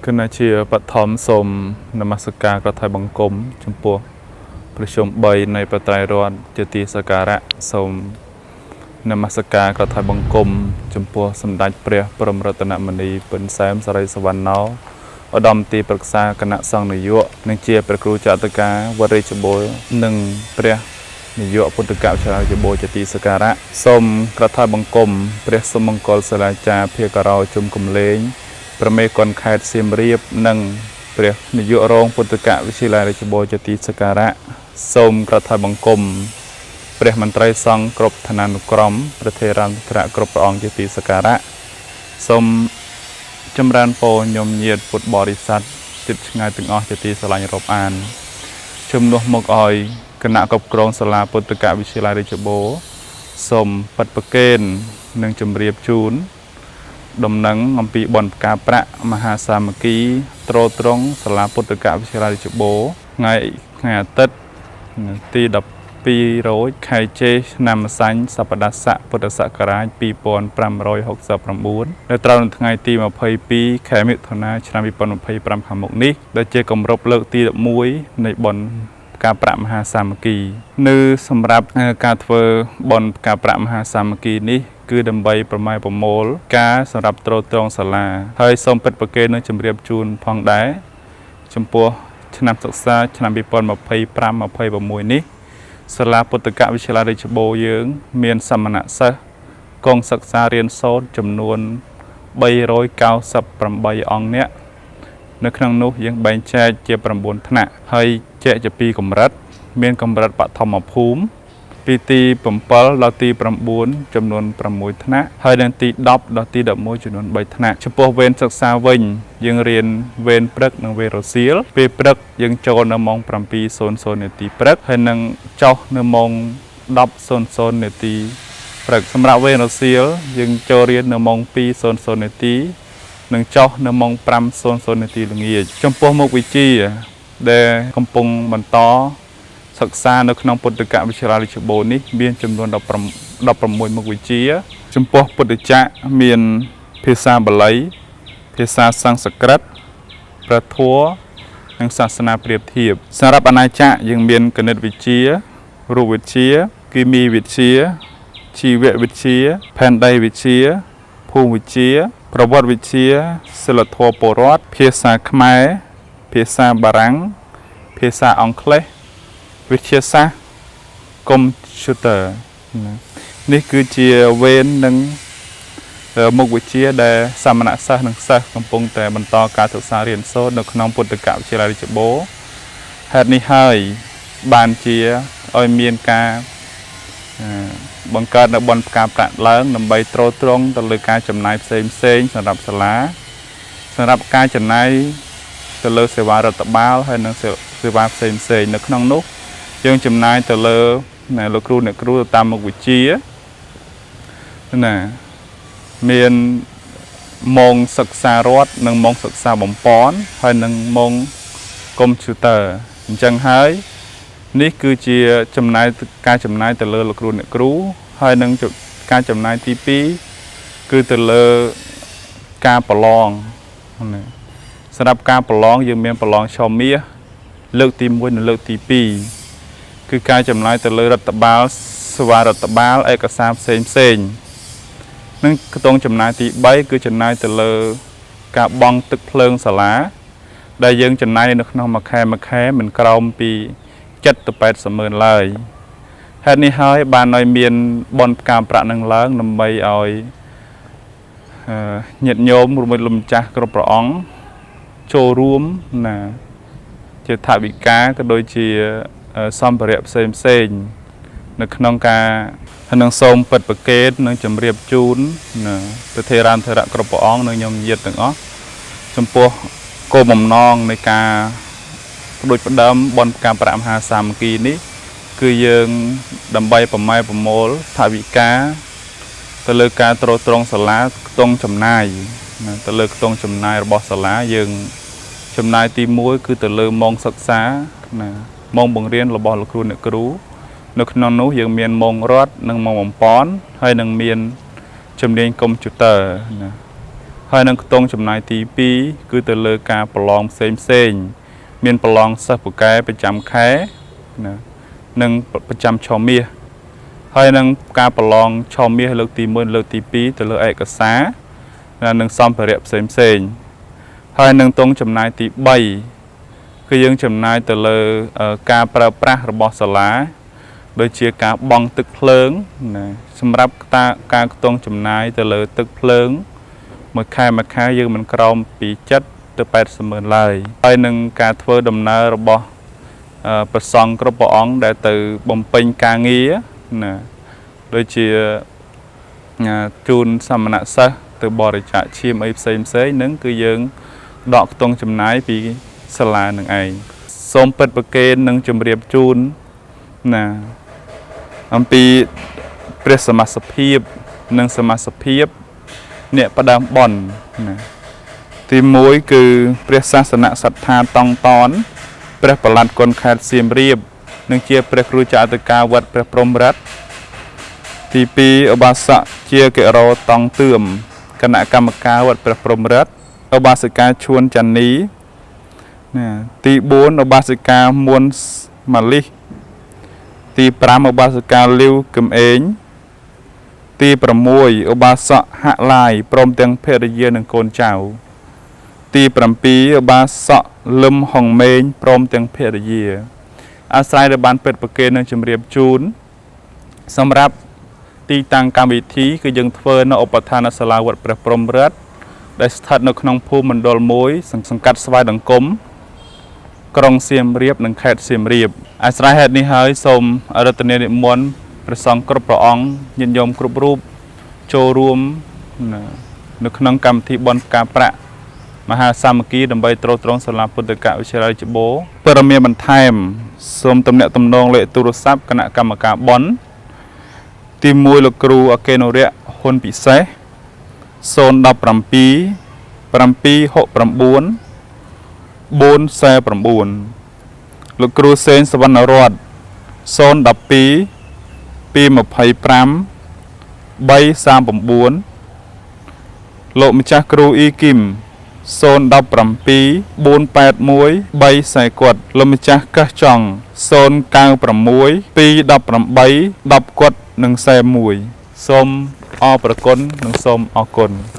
គណៈជាបឋមសូមនមស្ការក្រថ្វាយបង្គំចំពោះព្រះជុំ3នៃបត្រៃរតន៍ជាទីសក្ការៈសូមនមស្ការក្រថ្វាយបង្គំចំពោះសម្ដេចព្រះព្រំរតនមនីពិនសែមសរិសវណ្ណោឧត្តមទីប្រឹក្សាគណៈសង្ឃនាយកនិងជាព្រះគ្រូចតុការវត្តរាជបុត្រនិងព្រះនាយកពុទ្ធកវិជ្ជារាជបុត្រជាទីសក្ការៈសូមក្រថ្វាយបង្គំព្រះសុមង្គលសិលាចារ្យភាករោជុំកំលែងព្រះមេកុនខេត្តសៀមរាបនិងព្រះនាយករងពុទ្ធកវិទ្យាល័យរាជបុត្រជាទីសក្ការៈសូមក្រថ្វាយបង្គំព្រះមន្ត្រីសង្ឃគ្រប់ឋានានុក្រមព្រះថេរានុថរៈគ្រប់ព្រះអង្គជាទីសក្ការៈសូមចម្រើនពរញោមញាតពុទ្ធបរិស័ទជិតឆ្ងាយទាំងអស់ជាទីស្រឡាញ់រាប់អានជំនួសមកឲ្យគណៈគ្រប់គ្រងសាលាពុទ្ធកវិទ្យាល័យរាជបូរសូមបិទប្រគេននិងជម្រាបជូន ដំណឹងអំពីបុណ្យផ្កាប្រាក់មហាសាមគ្គីទ្រទ្រង់សាលាពុទ្ធកវិទ្យាល័យរាជបូរថ្ងៃថ្ងៃអាទិត្យទី12រោចខែចេសឆ្នាំម្សាញ់សប្តាហ៍ស័កពុទ្ធសករាជ2569ដែលត្រូវនៅថ្ងៃទី22ខែមិថុនាឆ្នាំ2025ខាងមុខនេះដែលជាគម្រប់លើកទី11នៃបុណ្យផ្កាប្រាក់មហាសាមគ្គីនៅសម្រាប់ការធ្វើបុណ្យផ្កាប្រាក់មហាសាមគ្គីនេះគឺដើម្បីប្រម៉ែប្រមូលការសម្រាប់ទ្រទ្រង់សាលាហើយសូមពិតប្រកេននឹងជម្រាបជូនផងដែរចំពោះឆ្នាំសិក្សាឆ្នាំ2025-26នេះសាលាពុទ្ធកវិទ្យាល័យរាជបូរយើង មានសមណសិស្សកងសិក្សារៀនសូត្រចំនួន398អង្គនាក់នៅក្នុងនោះយើងបែងចែកជា9ថ្នាក់ហើយចែកជា2កម្រិត មានកម្រិតបឋមភូមិពីទី7ដល់ទី9ចំនួន6ថ្នាក់ហើយនិងទី10ដល់ទី11ចំនួន3ថ្នាក់ចំពោះវេនសិក្សាវិញយើងរៀនវេនព្រឹកនិងវេនរសៀលពេលព្រឹកយើងចូលនៅម៉ោង7:00នាទីព្រឹកហើយនឹងចុះនៅម៉ោង10:00នាទីព្រឹកសម្រាប់វេនរសៀលយើងចូលរៀននៅម៉ោង2:00នាទីនិងចុះនៅម៉ោង5:00នាទីល្ងាចចំពោះមុខវិជ្ជាដែលកំពុងបន្តសិក្សានៅក្នុងពុទ្ធកវិទ្យាល័យរាជបូរនេះមានចំនួន15 16មុខវិជ្ជា ចំពោះពុទ្ធចក្រមានភាសាបាលីភាសាសំស្ក្រឹតព្រះធម៌និងសាសនាប្រៀបធៀបសម្រាប់អាណាចក្រយើងមានគណិតវិទ្យារូបវិទ្យាគីមីវិទ្យាជីវវិទ្យាផែនដីវិទ្យាភូមិវិទ្យាប្រវត្តិវិទ្យាសិលធម៌ពលរដ្ឋភាសាខ្មែរភាសាបារាំងភាសាអង់គ្លេសវិទ្យាសាស្ត្រកុំព្យូទ័រណានេះគឺជាវេននិងមុខវិជ្ជាដែលសមណសិស្សនិងសិស្សកំពុងតែបន្តការសិក្សារៀនសូត្រនៅក្នុងពុទ្ធកវិទ្យាល័យរាជបូរហេតុនេះហើយបានជាឲ្យមានការបង្កើតនៅបុណ្យផ្កាប្រាក់ឡើងដើម្បីទ្រទ្រង់ទៅលើការចំណាយផ្សេងផ្សេងសម្រាប់សាលាសម្រាប់ការចំណាយទៅលើសេវារដ្ឋបាលហើយនិងសេវាផ្សេងផ្សេងនៅក្នុងនោះយើងចំណាយទៅលើលោកគ្រូអ្នកគ្រូទៅតាមមុខវិជ្ជាណាមានម៉ោងសិក្សារដ្ឋនិងម៉ោងសិក្សាបំពន់ហើយនិងម៉ោងកុំព្យូទ័រអញ្ចឹងហើយនេះគឺជាចំណាយការចំណាយទៅលើលោកគ្រូអ្នកគ្រូហើយនឹងការចំណាយទី2គឺទៅលើការប្រឡងណាសម្រាប់ការប្រឡងយើងមានប្រឡងឆមាសលើកទី1និងលើកទី2គឺការចំណាយទៅលើរដ្ឋបាលសេវារដ្ឋបាលឯកសារផ្សេងផ្សេងនិងខ្ទង់ចំណាយទី3គឺចំណាយទៅលើការបង់ទឹកភ្លើងសាលាដែលយើងចំណាយនៅក្នុងមួយខែមួយខែមិនក្រោមពី7ទៅ80ម៉ឺនឡើយហេតុនេះហើយបានឲ្យមានបុណ្យផ្កាប្រាក់នឹងឡើងដើម្បីឲ្យញាតិញោមរួមមួយលោកម្ចាស់គ្រប់ព្រះអង្គចូលរួមណាជាថវិកាក៏ដូចជាសម្ភារៈផ្សេងផ្សេងនៅក្នុងការនឹងសូមពិតប្រកេតនិងជម្រាបជូនណាព្រះថេរានុថេរៈគ្រប់ព្រះអង្គនិងញោមញាតិទាំងអស់ចំពោះគោលបំណងនៃការផ្ដួចផ្ដើមបុណ្យផ្កាប្រាក់មហាសាមគ្គីនេះគឺយើងដើម្បីប្រម៉ែប្រមូលថវិកាទៅលើការទ្រទ្រង់សាលាខ្ទង់ចំណាយណាទៅលើខ្ទង់ចំណាយរបស់សាលាយើងចំណាយទី1គឺទៅលើម៉ោងសិក្សាណាម៉ោងបង្រៀនរបស់លោកគ្រូអ្នកគ្រូនៅក្នុងនោះយើងមានម៉ោងរដ្ឋនិងម៉ោងបំពន់ហើយនឹងមានជំនាញកុំព្យូទ័រណា ហើយនឹងខ្ទង់ចំណាយទី2គឺទៅលើការប្រឡងផ្សេងផ្សេងមានប្រឡងសិស្សពូកែប្រចាំខែណានិងប្រចាំឆមាសហើយនឹងការប្រឡងឆមាសលើកទី1លើកទី2ទៅលើឯកសារនិងសម្ភារៈផ្សេងផ្សេងហើយនឹងទង់ចំណាយទី3គឺយើងចំណាយទៅលើការប្រើប្រាស់របស់សាលាដូចជាការបង់ទឹកភ្លើងណាសម្រាប់ការខ្ទង់ចំណាយទៅលើទឹកភ្លើងមួយខែមួយខែយើងមិនក្រោមពី7ទៅ80ម៉ឺនឡើយហើយនឹងការធ្វើដំណើររបស់ព្រះសង្ឃគ្រប់ព្រះអង្គដែលទៅបំពេញការងារណាដូចជាជូនសមណសិស្សទៅបរិច្ចាគឈាមអីផ្សេងផ្សេងនឹងគឺយើងដកខ្ទង់ចំណាយពីសាលានឹងឯងសូមពិតប្រកេននិងជម្រាបជូនណាអំពីព្រះសមាសភាពនិងសមាសភាពអ្នកផ្ដើមបន់ណាទី1គឺព្រះសាសនសទ្ធាតង់តនព្រះប្រឡាត់គុណខេត្តសៀមរាបនិងជាព្រះគ្រូចៅអធិការវត្តព្រះព្រហ្មរិទ្ធទី2ឧបាសកជាកិរោតង់ទឿមគណៈកម្មការវត្តព្រះព្រហ្មរិទ្ធឧបាសិកាឈួនចាន់នីណាទី4ឧបាសិកាមួនម៉ាលីសទី5ឧបាសិកាលាវគឹមអេងទី6ឧបាសកហាក់ឡាយព្រមទាំងភរិយានិងកូនចៅទី7ឧបាសកលឹមហុងមេងព្រមទាំងភរិយាអាស្រ័យដែលបានពិតប្រកេននឹងជម្រាបជូនសម្រាប់ទីតាំងកម្មវិធីគឺយើងធ្វើនៅឧបឋានសាលាវត្តព្រះព្រហ្មរិទ្ធដែលស្ថិតនៅក្នុងភូមិមណ្ឌល1សង្កាត់ស្វាយដង្គមក្រុងសៀមរាបនិងខេត្តសៀមរាបអាស្រ័យហេតុនេះហើយសូមអរតនានិមន្តព្រះសង្ឃគ្រប់ព្រះអង្គញាតិញោមគ្រប់រូបចូលរួមនៅក្នុងកម្មវិធីបុណ្យផ្កាប្រាក់មហាសាមគ្គីដើម្បីទ្រទ្រង់សាលាពុទ្ធិកវិទ្យាល័យច្បូរព័ត៌មានបន្ថែមសូមទំនាក់ទំនងលេខទូរស័ព្ទគណៈកម្មការបុណ្យទី1លោកគ្រូអកេនរៈហ៊ុនពិសេស017 769 449លោកគ្រូសេនសវណ្ណរត012 225 339លោកម្ចាស់គ្រូអ៊ីគីម017 481 3សែគាត់លោកម្ចាស់កឹះចង់096 218 10គាត់និង41សូមអរព្រគុណនិងសូមអរគុណ។